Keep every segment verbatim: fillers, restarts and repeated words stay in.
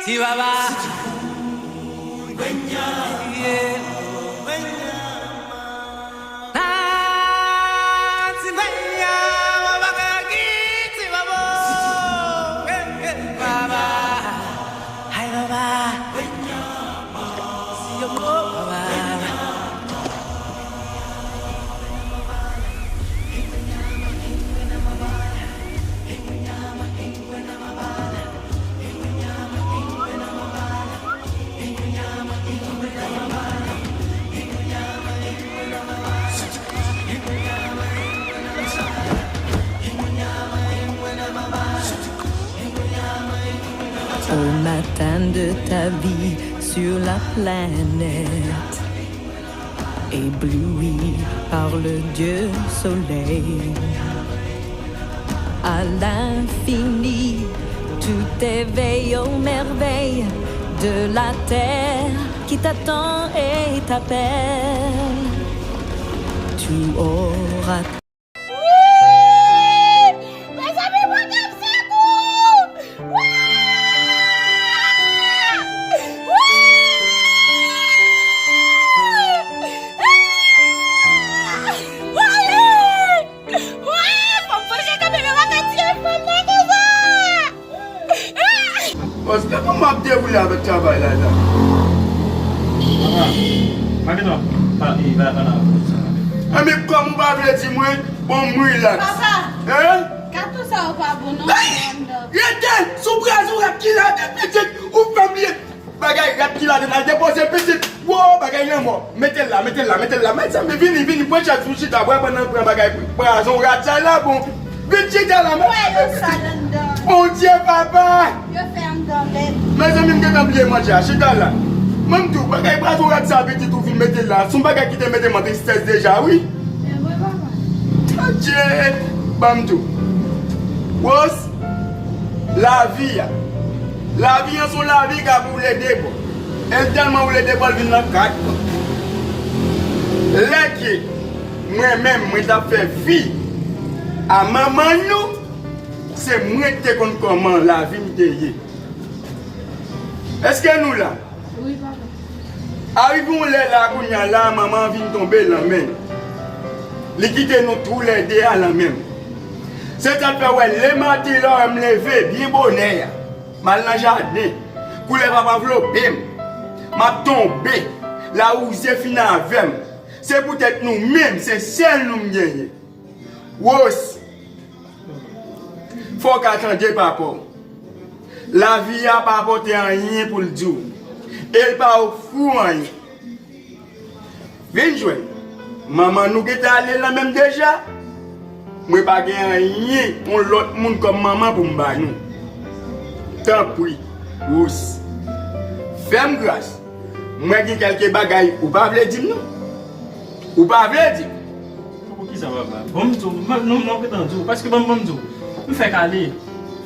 Ti baba. Yeah. Au matin de ta vie sur la planète, ébloui par le Dieu soleil. À l'infini, tout éveil aux merveilles de la terre qui t'attend et t'appelle. Tu auras Mezanmi, Bondye ap sekou! Wouy! Wouy! Ah! Wouy! Wouy! Fò m fouye kanpe, men pa ka tiye fanm nan konsa! Ah! Bòs, kòman w ap dewoule avèk travay la, la? Papa, pa gen tan. Pa, e, pa, pa nan avans sa. Anben, kòm ou pa vle di mwen, bon, m relax. Papa, Hein? Gato sa yo pa bon, non, Ay! Rete! Sou braz ou, rat ki ladan, pitit, ou fè m bliye. Bagay, rat ki ladan, al depoze pitit. Wo, bagay lanmò. Mete l la, mete l la, mete l la. Mezanmi, vini, vini, pran chèz ou chita, bwè, pran nan, pran bagay, prazon, rat sa la, bon. Vin chita la, men. Wè, yo sal anndan. Bondye, papa! Yo fè anndan lèd. Mezanmi, m gentan bliye manje a, chita la. Mwen m di w, bagay prazon rat sa, pitit, ou vin mete l la. Se yon bagay ki te mete m an tristès deja, wi. Bondye, ban m di w. Wòs, lavi a. Lavi an se yon lavi k ap woule de bò. E l tèlman woule de bò, l vin nan kat bò. Lè ke mwen menm, mwen t ap fè fi a manman nou, se mwen ki te konn kòman lavi m te ye. Èske nou la? Wi, papa. Arive yon lè la, kounye a la, manman an vin tonbe lanmè n. Li kite nou toulède a lanmè m. Se sa k fè w wè lematen lè w wè m leve byen bonè a, m al nan jaden, koulèv ap anvlope m, m ap tonbe, lawouze fin avè m. Se poutèt nou menm, se sèl nou m genyen. Wòs, fò w ka tande papa w. Lavi a pa pote anyen pou l di w. E l pa ofri w anyen. Vin jwenn. Manman nou gentan ale lanmè m deja. Mwen pa gen anyen, yon lòt moun kòm manman pou m ba nou. Tanpri, Wòs. Fè m gras. Mwen gen kèlke bagay ou pa vle di m, non. Ou pa vle di m. Poukisa, papa? Bon, m di w, m, non, m gentan di w, paske bon, bon, m di w, m fèk ale.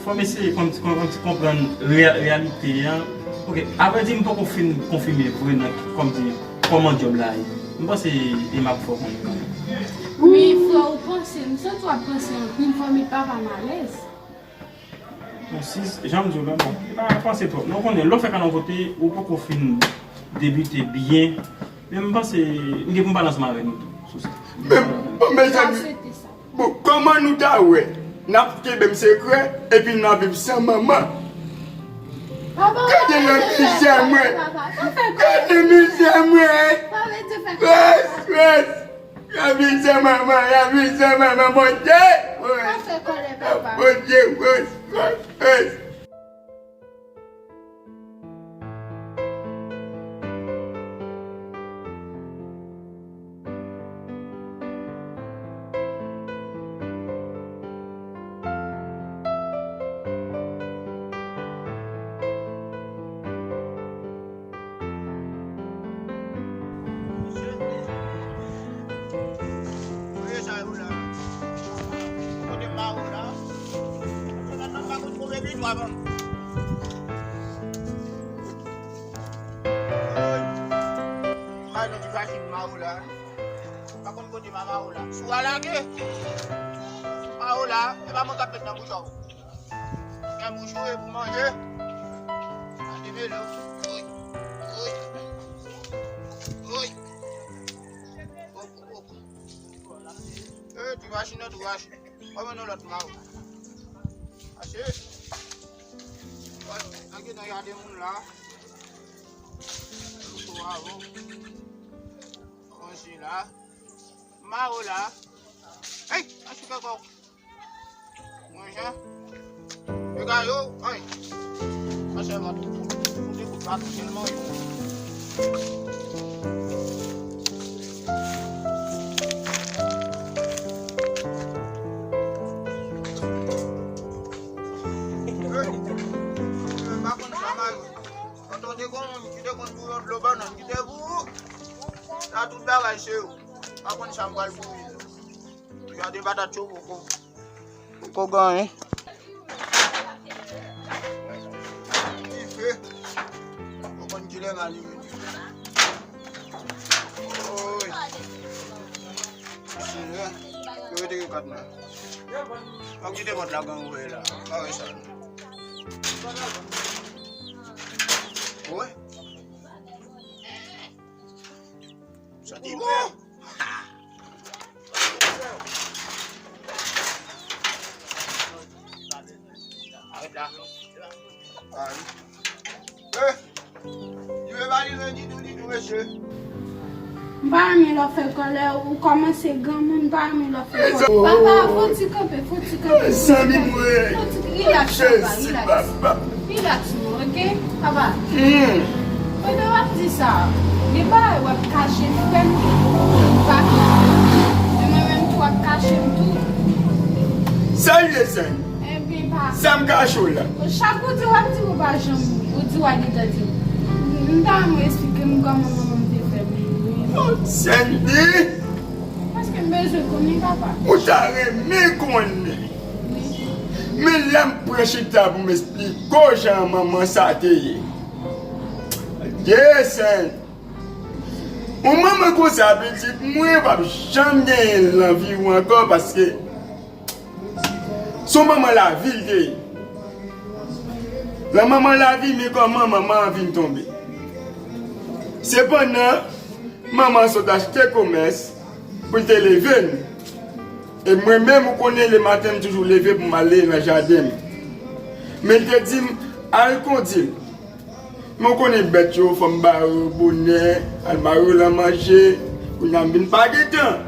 Fò m eseye konn, konn, konn, konprann reya-, reyalite a. Oke, avrèdi, m poko fin konfime vre nan, kòm di, kòman djòb la ye. M panse e m ap fè w konnen kanmenm. Wi, frè, ou panse, m santi w ap panse anpil, fò m met papa m alèz. Bon, si, jan m di w la, bon, e pa panse twòp. Non, konnen, lè w fèk al yon kote, ou poko fin debite byen. Men m panse, m gen pou m pale ansanm avè nou tou sou sa. Men, bon, mezanmi, bon, kòman nou ta wè n ap kenbe m sekrè epi n ap viv san manman? Gade nan mizè mwen. Gade mizè mwen. Wès, wès. Lavi san manman, lavi san manman, Bondye! Bondye, Bondye, Bondye. Mesye, mesye. Kote sa yo la? Kote Mao la? Kote nan nan pa konn kote pi twa ban. Ay. Ay, nou di fasil Mao la. Pa konn kote Mao la. Sou a lage. Mao la, e pa mwen k ap met nan bouch ou. Fè bouch ou e pou manje. Gade Hello. Oy. Oy. Oy. Op, op. Eh, ti machin nan, ti machin. Kòman nou lòt ma ou? Ase. An gen nan gade moun la. Louko avon. Manje la. Ma ou la. Hey, ase kòkò. Mwen jan. Yo gayo, ay. Sa sèlman tou. Ou te kout pa tou sèlman yo. Hey, pa konn sa mal. Antan te konn, ki te konn bouyon dlo bannann, ki te pou. Sa tout bagay se yo. Pa konn sa m pral pou li. Gade patat yo poko, poko genyen. Dife. Ou konn kilè m alime dife. Oy. Senyè. Yo rete gen kat la. An kite pòt la gen ouvè la. Pa wè sa. Oy. Santi bon. Arèt la. Ay. Eh! Li vle pa li vle ditou, ditou, mesye. M pa renmen lè w fè kòlè, ou kòmanse granmoun, m pa renmen lè w fè kòlè. Papa, fò ti kanpe, fò ti kanpe. Zanmi mwen. Fò ti, relax, papa, relax. Relax non, oke? Papa. Hmm. Pandan w ap di sa, gen bagay w ap kache m, frè m. M pa konn. Men mwen menm tou w ap kache m tou. Sa l ye, zanmi? Ebyen, pa. Sa m kache w la. Chak ou di w ap di ou pa janm, ou di w a gentan di. M ta renmen w esplike m kòman manman m te fè m. Oh, Sandy! Paske m bezwen konnen, papa. Ou ta renmen konnen. Wi. Men la m pran chita pou m esplike w jan manman sa te ye. Ye, Sandy! Yon manman konsa, pitit mwen p ap janm genyen l nan vi w ankò, paske se yon manman lavi l te ye. Lan manman lavi, men kòman manman an vin tonbe. Sepandan, manman an sot achte komès pou l te leve n. E mwen menm, ou konnen, lematen, m toujou leve pou m ale nan jaden m. Men l te di m, al kondi l. Men w konnen bèt yo, fò m ba yo bonè, al mare yo lan manje. Kounye a m vin pa gen tan.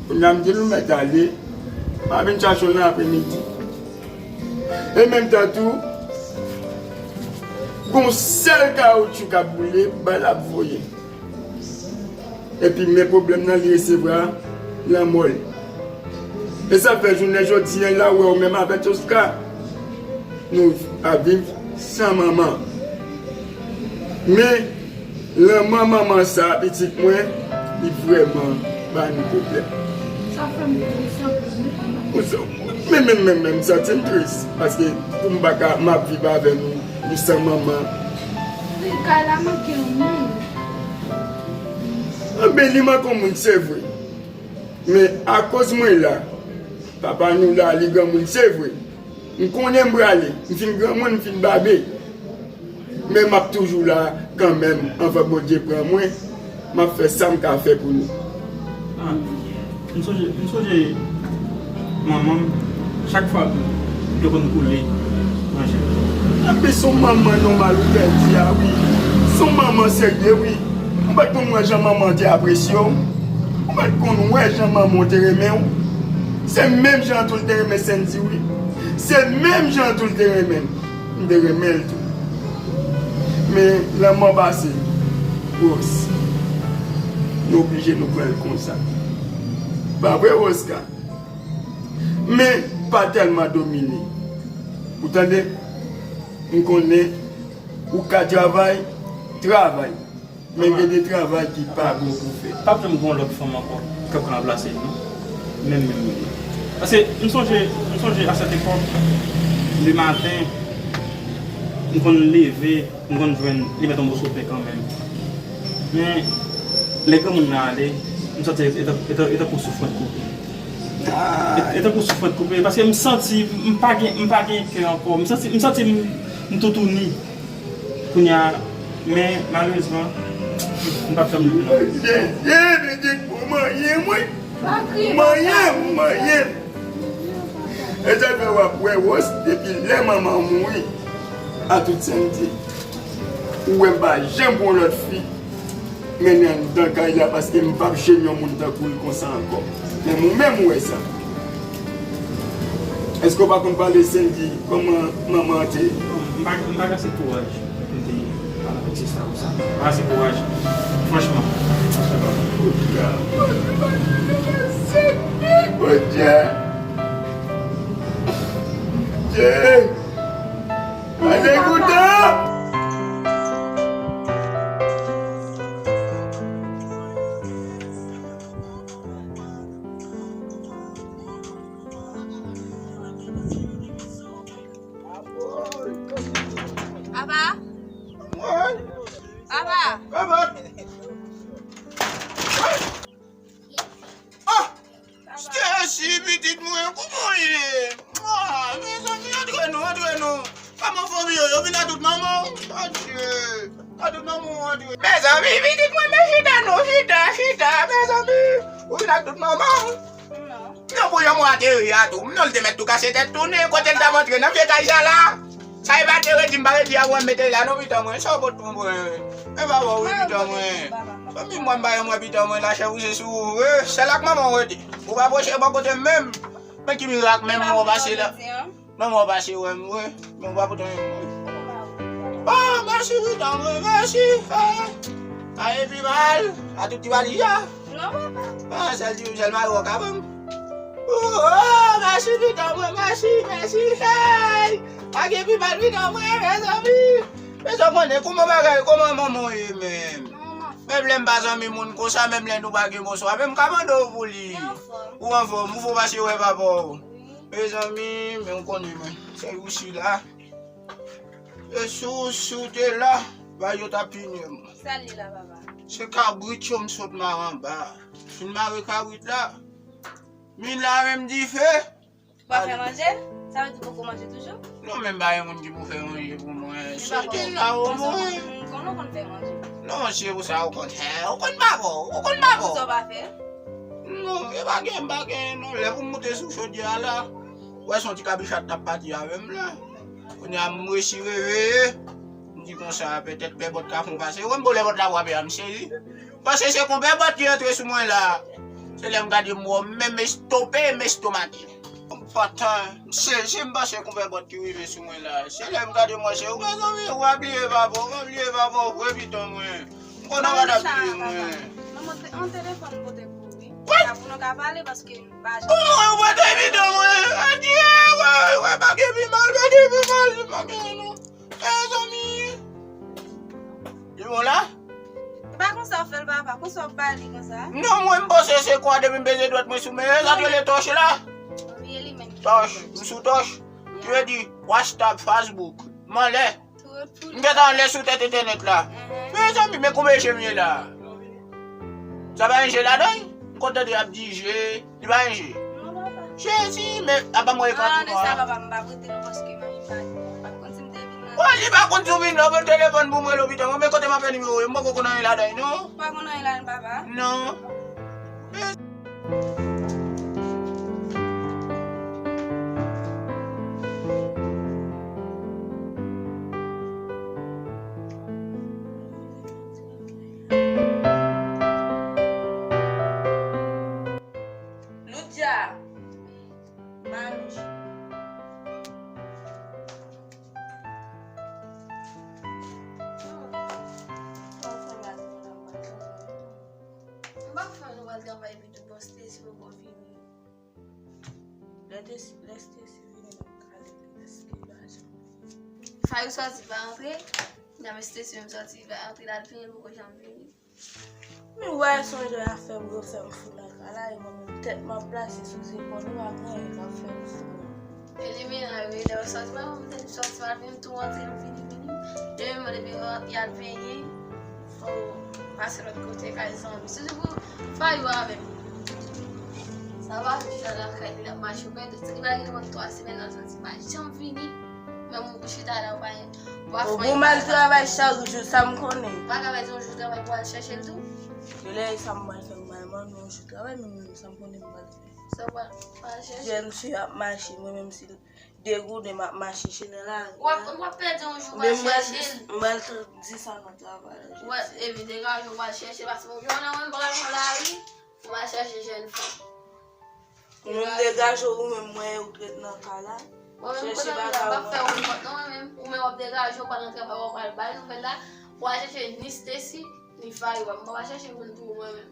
Kounye a m di nou mèt ale, m a vin chache w nan apremidi. E menm tan tou, gon sèl kawoutchou k ap boule, bal ap voye. Epi men pwoblèm nan, li resevwa lanmò l. E sa fè jounen jodi a la, ou wè ou menm avèk Oscar, nou ap viv san manman. Men lanmò manman sa, pitit mwen, li vrèman ba nou pwoblèm. Sa fè m tris anpil, wi, papa. Men, men, men, men, m santi m tris, paske pou m pa ka, m ap viv avè nou, nou san manman. Wi, kay la manke yon moun. Anben, li manke yon moun, se vre. Men akoz mwen la, papa nou la, li granmoun, se vre. M konnen m prale, m fin granmoun, m fin babe. Men m ap toujou la kanmenm, anvan Bondye pran mwen, m ap fè sa m ka fè pou nou. Ah, m sonje, m sonje manman m, chak fwa dlo konn koule nan je l. Anben, se yon manman nòmal ou pèdi a, wi. Se yon manman serye, wi. Ou pa t konn wè jan manman te apresye w. Ou pa t konn wè jan manman w te renmen w. Se menm jan an tou l te renmen Sandy, wi. Se menm jan an tou l te renmen m. M te renmen l tou. Men lanmò pase. Rose, nou oblije nou pran l konsa. Pa vre, Oscar? Men pa tèlman domine. Ou tande? M konnen ou ka travay, travay. Men gen de travay ki pa bon pou fè. P ap janm gen yon lòt fanm ankò k ap ranplase l, non. Menm, menm, menm. Paske m sonje, m sonje a sèt epòk, lematen, m konn leve, m konn jwenn li mèt yon moso pen kanmenm. Men, lè granmoun nan ale, m santi e, e, e, e tankou soufrant koupe. E, e tankou soufrant koupe, paske m santi m pa gen, m pa gen kè ankò. M santi, m santi m, m toutouni. Kounye a, men malerezman, m p ap janm jwenn non. Jezi, Bidit pou manyen mwen. Manyen, manyen. E sa fè w ap wè Wòs depi lè manman w mouri. A tout Senti, ou wè m pa janm pran lòt fi mennen anndan kay la, paske m p ap jwenn yon moun tankou l konsa ankò. Men ou menm ou wè sa. Èske w pa konn pale Senti kòman manman an te ye? M pa, m pa gen ase kouraj pou m te pale avèk sista konsa. M pa gen ase kouraj. Franchman. Bondye. Bondye. Pa degoutan! Papa? Papa? Papa? Ah! Stacy, pitit mwen, kòman w ye? Ah, mezanmi, antre non, antre non. Kòman fanmi yo, yo vin a tout manman w? Adye, a tout manman w antre. Mezanmi, pitit mwen, men chita non, chita, chita, mezanmi. Ou vin a tout manman w? Non. Non, pou yon mwa ateri a tou. Non, l te mèt tou kase tèt tounen, kote l t ap antre nan vye kay sa la. Sa e pa te redi, m pa redi a wè m mete la non, pitit mwen, sa w pot pou mwen. E pa bon, wi, pitit mwen. Fanmi mwen, m pa janm wè pitit mwen, lachè wouje sou ou, wi. Sèl ak manman w rete. Ou pa pwoche bò kote m menm. Men ki mirak, menm mwen w pase la. Manman w pase wè m, wi. Men w pa pote anyen pou mwen. Oh, mèsi, pitit mwen, mèsi. Eh. A epi mal. A tout ti valiz a. Non, papa. Ah, sèl ti, sèl mari w ka ban m. Oh, mèsi, pitit mwen, mèsi, mèsi. Hey! Pa gen pi mal, pitit mwen, mezanmi. Men sa w konnen, kòman bagay, kòman manman w ye menm? Menm lè m pa zanmi moun konsa, menm lè nou pa gen bonswa, men m ka mande w pou li. Ou anfòm? Ou anfòm, ou fò pase wè papa w. Mezanmi, men w konnen mwen, se ou si la. E si w, si w te la, bay yo ta pini m. Sa l ye la, papa? Se kabrit yo m sot mare anba. Fin mare kabrit la. Min la menm dife. Ou pa fè manje? Sa vle di poko manje toujou? Non, men m pa gen moun ki pou fè manje pou mwen. Se te la o mwen. Konnen w konn fè manje? Non, se pou sa ou konn fè. Ou konn pa bon. Ou konn pa bon. Pou sa w pa fè? Non, e pa gen, m pa gen, non. Lè pou m moute sou chodyè a la, ou wè se yon ti kabichat t ap pati avè m la. Kounye a, m resi reveye. M di konsa, petèt pè bòt ka fè yon pase. Ou wè m bo lè bòt la frape a, m sezi. Paske se konpè bòt ki antre sou mwen la. Se lè m gade m wè w menm estope, m estomake. M pantan, m sezi, m panse konpè bòt ki rive sou mwen la. Se lè m gade m wè se ou, mezanmi, ou pa bliye papa w, ou pa bliye papa w vre, pitit mwen. M konnen w pa t ap bliye mwen. Manman, te, an telefòn m pote pou ou, wi. Sa pou nou ka pale, paske m pa janm. Kòman ou pote pitit mwen? Adye, wè, wè, pa gen pi mal, pa gen pi mal, pa gen non. Mezanmi. Li bon la? E pa konsa w fè l, papa. Konsa w ba li konsa? Non, mwen, m panse se kwa depi m peze dwèt mwen sou men, sa t rele tòch la. Wi, e li menm ki tòch. M sou tòch. Ki vle di WhatsApp, Facebook. M anlè. M gentan anlè sou tèt entènèt la. Mezanmi, men konbyen je m ye la? Sa pa gen je ladan l? M konn tande y ap di je. Li pa gen je. Jezi, men apa mwen ekran tou nwa? Papa, m pa prete non, paske manmi pa, pa konn si m te vin nan. Wè, li pa konn si w vin nan, pran telefòn pou mwen, lopital. Mwen, men kote m ap fè nimewo yo, m poko konn anyen ladan l, non. Ou pa konn anyen ladan l, papa? Non. Loudja. Manouch. M pa fè nou al travay pito, bon, Stacy poko vini. Lè Stacy, lè Stacy vini, nou prale, paske l pa janm vini. Fayou sòti pa antre, nan men Stacy menm sòti pa antre, l al vini, l poko janm vini. Men wè, sonje afè m yo fè m fou nan kay la, e mwen menm tèt m ap plase sou zepòl ou, pa gen anyen k ap fè m fou. E li menm la, wi, lè w sòti, mwen menm tèt m sòti, m al vin tou antre, m vini, vini. Li menm depi y al benyen, fò w pase lòt kote kay zanmi. Sitou pou Fayou avè m. Sa pa vin nan lakay li, l ap mache, men li pa gen menm twa semèn nan sòti, pa janm vini. Menm ou chita la, ou pa, ou pa fè anyen. Ou mal travay chak jou, sa m konnen. Ou pa ka bay yon jou travay pou al chèche l tou? Genlè e sa m pral fè, m pral mande yon jou travay, men menm sa m konnen m pral fè. Sa w pral, pral chèche? Jèn fi ap mache, mwen menm si de gouden m ap mache chèche nan lari. W ap, w ap pèdi yon jou, w al chèche l. M pral di sa nan travay la. Wè, epi degaje w al chèche, paske yon jou nan mwen pral nan lari, w al chèche jèn fanm. Ou menm degaje w, ou menm mwen ou t ret nan kay la. Mwen menm chèche kote m bagay la, m pa fè yon kont non, mwen menm, ou menm w ap degaje w, w pral nan travay, w pral bay nouvèl la, w al chèche ni Stacy, ni Faye, w ap, m pa chèche moun pou mwen menm.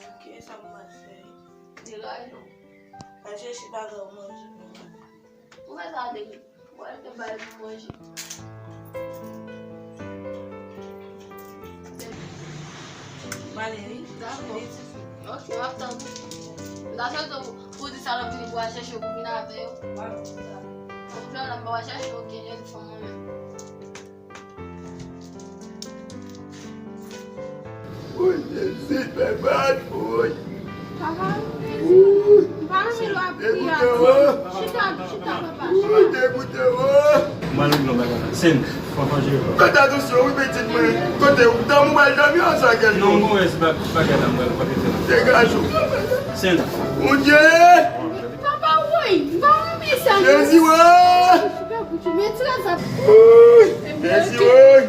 Ok, sa m pral fè? Degaje w. Al chèche bagay ou manje. Ou fè sa de ou al te bay pou manje. M ale wi. Dakò. Ok, m ap tann ou. M ta swete w pou di sa lè w vini pou al chèche w pou vin avè yo. Konprann, m pa al chèche okenn jèn fanm mwen menm. Woy, Jezi, fè mal, woy. Papa, m pa renmen lè w ap kriye a. Chita, chita, papa, chita. Woy, degoute, woy. Mwen menm non bagay la. Sen, fò fò jere kò. Fèt atansyon, wi, pitit mwen. Kote w? Dòmi w pral dòmi ansanm ak nou? Non, mwen wè se pa bagay la, mwen pral kote fè la. Degaj ou. Sen. Bondye! Papa, woy, m pa renmen sa non. Jezi, woy! Mwen ti la sa. Woy! Jezi, woy!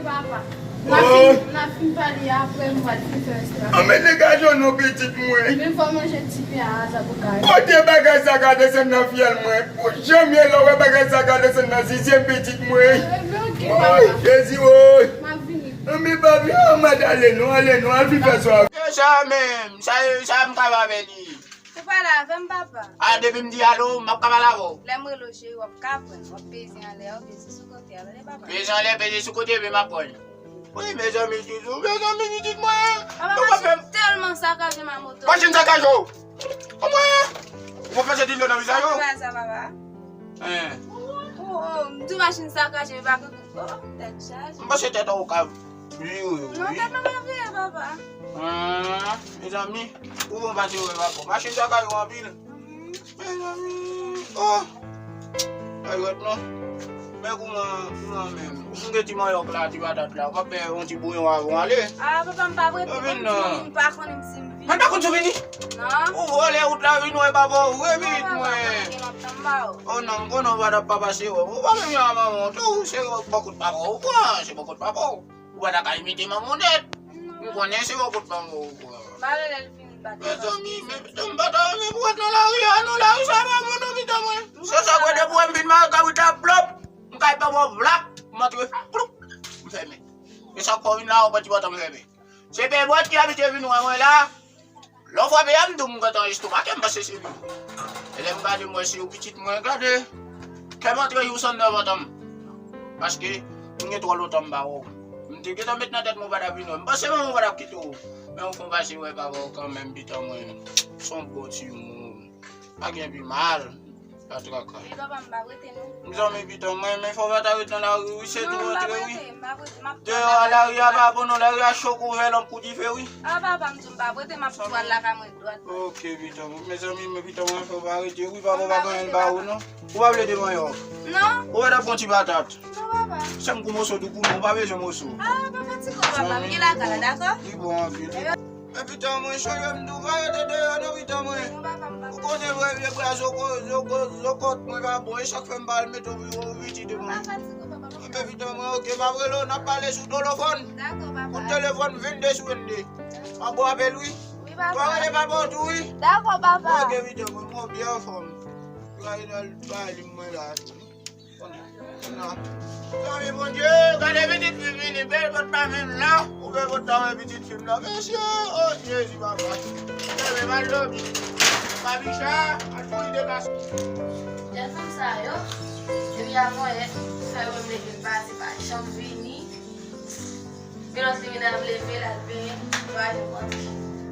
Papa. N a fin, n a fin pale apre, m pral fin fè rès la. Anben degaje w non, pitit mwen. Men fò manje ti pen a, sa pou ka. Kote bagay sa ka desann nan fyèl mwen? Pou janm ye lè w wè bagay sa ka desann nan zizyèm pitit mwen. Ebyen, ok, papa. Woy, Jezi, woy. M ap vini. Anben papi, an, mad ale non, ale non, al fin fè swa. Sa menm, sa, sa m ka pa vini. Ou pale avè m, papa? A, depi m di alo, m ap ka pale avè w. Lè m rele w, cheri, w ap ka pran. W ap peze anlè, w ap peze sou kote a, tande, papa? Peze anlè, peze sou kote, epi m ap pran. Wi, mezanmi, toujou, mezanmi, pitit mwen. Papa, machin tèlman sakaje m a moto. Machin sakaje w? Omwen! Ou pa pase dlo nan vizaj ou? Papa, sa, papa. Hein. Oh, oh, m di machin sakaje, pa konn. Oh, tèt chaje. M panse tèt ou ka vire, wi. Non, tèt mwen pa vire, papa. Ah, mezanmi, ou bon pase wè papa. Machin sa ka yo anpil. Mhm. Mezanmi, oh. Ay, wèt non. Men kouman, kouman menm? Ou fin gen ti manyòk la, ti patat la. Ou pa fè yon ti bouyon avan ale? Ah, papa, m pa prete, m pa konnen si m vini. Mwen pa konn si w vini. Non. Ou vole wout la vin wè papa w, wi, pitit mwen. Oh non, m konnen w pa t ap pa pase wè m. Ou pa menm jan ak manman w tou, se bò kot papa w ou pran, se bò kot papa w. Ou pa ta ka imite manman w nèt. M konnen se bò kot manman w ou pran. Mezanmi, men pitit m pa ta renmen pou w ret nan lari a non, lari sa pa bon non, pitit mwen. Se sa k fè depi w wè m vin mare kabrit la plòp, m kay pè bò blak, m antre ploup, m fèmen. E sa k fè w vin la, w pran ti bòtò m fèmen. Se pè bwèt ki abitye vin wè mwen la. Lè w frape a, m di w m gentan estomake, m panse se li. E lè m gade, m wè se ou pitit mwen, gade. Kè m antre jous anndan vant m. Paske m gen twò lontan m pa wè w. M te gentan met nan tèt mwen w pa t ap vin wè m. M panse menm ou pa t ap kite w. Men ou fè w pase wè papa w kanmenm, pitit mwen. Se yon bon timoun. Pa gen pi mal. Pa traka. Wi, papa, m pa prete non. Mezanmi, pitit mwen, men fò w pa ta ret nan lari, wi, se tou antre, wi. Non, m pa prete, m pa prete, m ap... Deyò a lari a pa bon non, lari a cho kou vè lanp kou dife, wi. Ah, papa, m di w m pa prete, m ap tou al lakay mwen dwat. Ok, pitit mwen, mezanmi, men pitit mwen, fò w pa rete, wi, papa, pa gen anyen ba ou non. Ou pa vle de manyòk? Non. Ou pa ta pran ti patat? Non, papa. Sèm kou moso doukouman, ou pa bezwen moso. Ah, papa, ti kou, papa, m gen lakay la, dakò? Li bon anpil. Men pitit mwen, chonje m di w pa rete deyò non, pitit mwen. Ou konnen vre vye bra zoko, zoko, zokòt mwen pa bon, e sa k fè m pa al mete w pi wo, pitit mwen. Men pitit mwen, ok, m ap rele w, n ap pale sou telefòn. Dakò, papa. Kout telefòn vennde sou vennde. Papa w apel, wi. Wi, papa. Ou rele papa w tou, wi. Dakò, papa. Ok, pitit mwen, mwen byen anfòm. Gade nan bagay li mwen la. Zanmi Bondye, gade pitit fi vini, bèl pòt pa menm la, ouvè pòt la, wè pitit fi m la. Mesye, o Jezi, papa. Leve, m al dòmi. Papicha, al pou li de kas. Jèn fanm sa yo, depi avanyè, fè yo menm leve pase, pa janm vini. Gen lòt li vin ap leve l al benyen, pa janm rantre.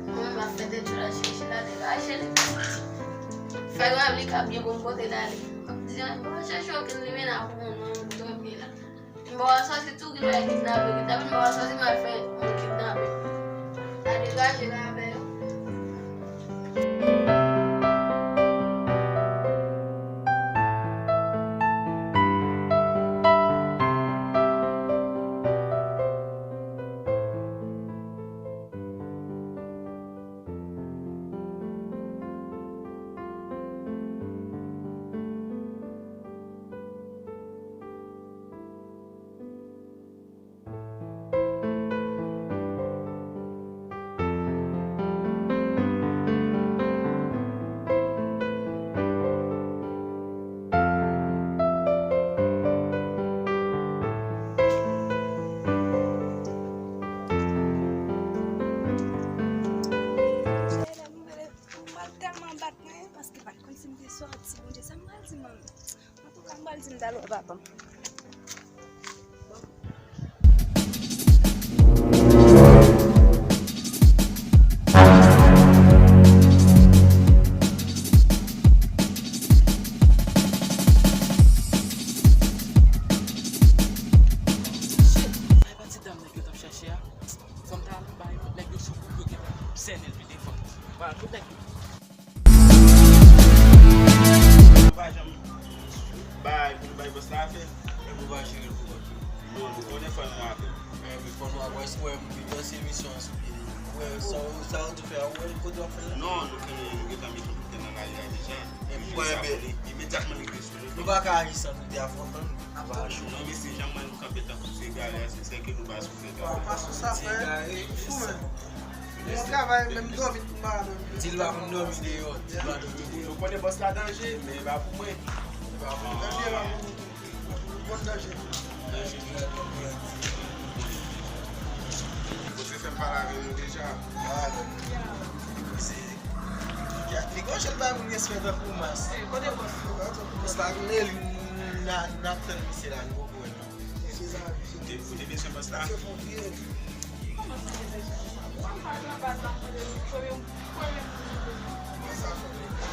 Mwen menm m ap fè tèt cho la, chèche la degaje li. Fè rèv li ka byen bon kote l ale. M ap di, an, m pa chèche okenn limena pou moun nan, pou dòmi la. M pa wè sòsi tou ki lè kidnape, kidnape, m pa wè sòsi m al fè moun kidnape. La degaje la avè yo. Atann. Shit! Sa e pa ti dam nèg yo t ap chache a? Fò m ta al anba e kout nèg yo sou kout yo gentan sènen l pi devan. Vwala, kout nèg yo. Nou pa janm bay pou nou bay bòs la afè, men pou nou pa jere l pou kont nou. Non, nou konnen fò nou avè l. Men fò nou avè l, wè, m te danse emisyon an sou pye li. Wè, sa w, sa w te fè a, wè, kote w ap fè l la? Non, nou konnen, nou gentan mete yon koutè nan lari a deja. Epi wè, men imedyatman li vin sou nou. Nou pa ka aji san nou te afwonte nou. Apa chou. Non, mesye, jan mwen nou kanpe tankou ti egare a, se sèl ke nou pa sou fè. Pa sou sa, frè. Ti egare, fou, men. Yon travay, menm dòmi, m pa ka dòmi. Di l pa konn dòmi deyò, di l pa dòmi deyò. Nou konnen bòs la danje, men e pa pou mwen. E pa pou mwen. Danje, e pa pou nou tou. Bon danje. Danje, frè, bon, frè. Bon, se fè m pale avè nou deja. Ah, se Li gon jan l bay moun respè tankou mas. Kote bòs? Bòs la tounen li, n a, n ap tann misye la, nou poko wè l non. Se sa. Ou te, ou te bezwen bòs la? Se fon kriye. Kòman sa te bezwen? Kòm pa nan baz la, mwen te premye, premye moun.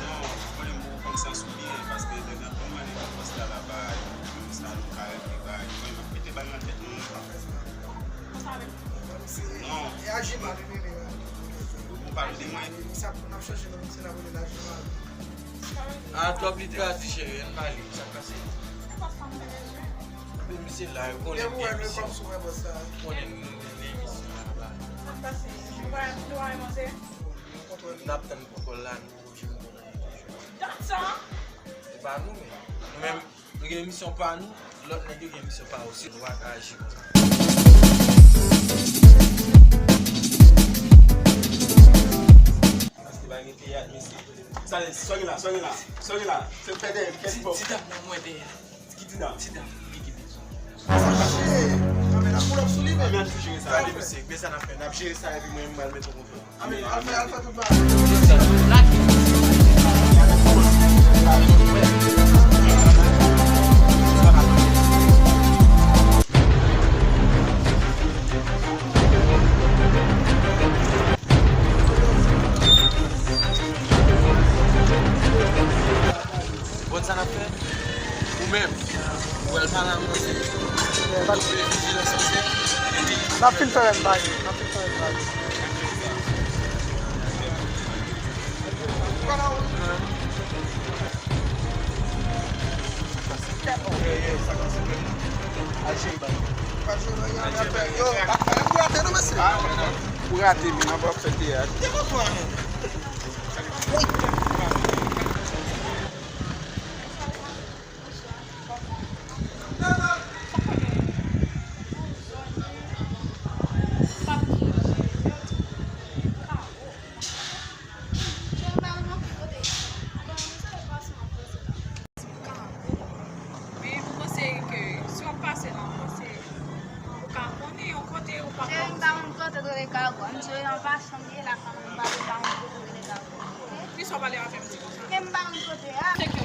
Non, mwen m poko konn sans ou byen, paske lè gen anpil mannèv bòs la, l ap bay, sa nou ka rele bay. Mwen m ap mete bal nan tèt nou. Konsa menm. Non. E aji mal, wi, wi, wi. Ou pale de mwen? Sa, n ap chèche non, misye n ap rele l aji mal. Ah, twòp literati, cheri, ann pale, sa k pase? Enben, misye la, yo konnen gen emisyon. Konnen gen emisyon la, ba. Sa k pase? Nou pa, nou pa rann manzè? N ap tann pokò la, nou oblije nou konnen toujou. Dat sa? Se pa nou menm. Nou menm, Nou gen emisyon pa nou, lòt nèg yo gen emisyon pa yo. Si nou pa ka aji konsa. Paske pa gen teyat, mesye. Sa, sa gen la, sa gen la, sa gen la. Se fè dèyè, fè ti dam nan mwen dèyè. Ki ti dam? Ti dam, li ki bezwen. Sa mache. Anben, n ap pull up sou li, men. Anben, n ap jere sa. Gade, mesye, men sa n ap fè. N ap jere sa, epi mwen, m pral mete yon konfrans. Anben, al fè, al fè tout bagay. Bon, sa n ap fè? Ou menm, ou wè l pa la, mwen se. N ap fin fè rèv bagay. N ap fin fè rèv bagay. Ou rate, men, nan w ap fè teyat. Men m panse ke si w ap pase la, m panse ou ka konnen yon kote ou pa ka. Cheri, m pa konn kote w rele Kago. M sou yon pa chanm ye la, kanmenm, m pa konn kote w rele Kago. Kisa w pale avè m di konsa? Men m pa konn kote a.